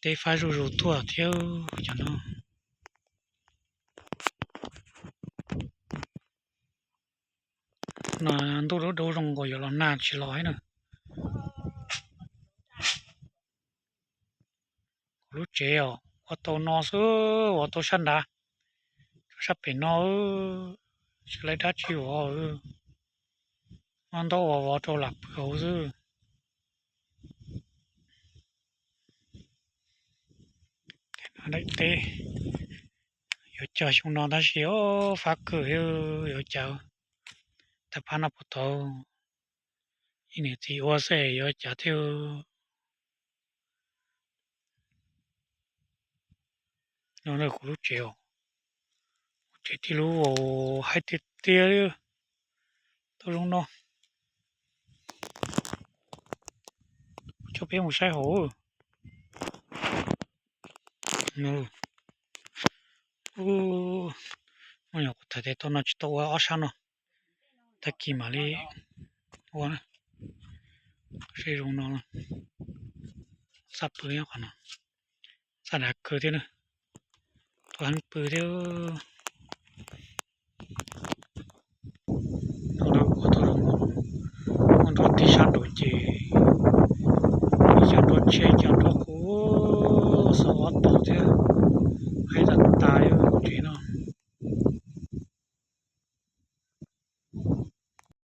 Teb fab zuj zus tuaj thiab cov no. No ntuj dub dub zoo nkaus yuav los nag tsis los thiab na. Kuv lub tsev os, ua tau no xwb, ua tau sab nrad, sab pem no, tsis laib dab tsi ua, muab ntaub ua vov rau lam pw hauv xwb. Daim teb yuav cog xyoo no tab sis fab kawg thiab yuav cas, tag pab no puas tau, ib niam txiv ua xwb yuav cas thiab. No kuv lub tsev, tsev tij lub hais tiag tiag li, tau zoo no. Coj peb mus saib hauv. Ub, kuv tham tias tau no tsis tau ua ob sab no, tag kis mam li ua. Seb zoo no, xaj pw nyob qhov no, xaj dav kawg thiab na, tuaj heev pw thiab. Ua tau zoo, muaj nruab tig sab nraud ces cov nruab tsheb cov nruab qub xov ob tau thiab.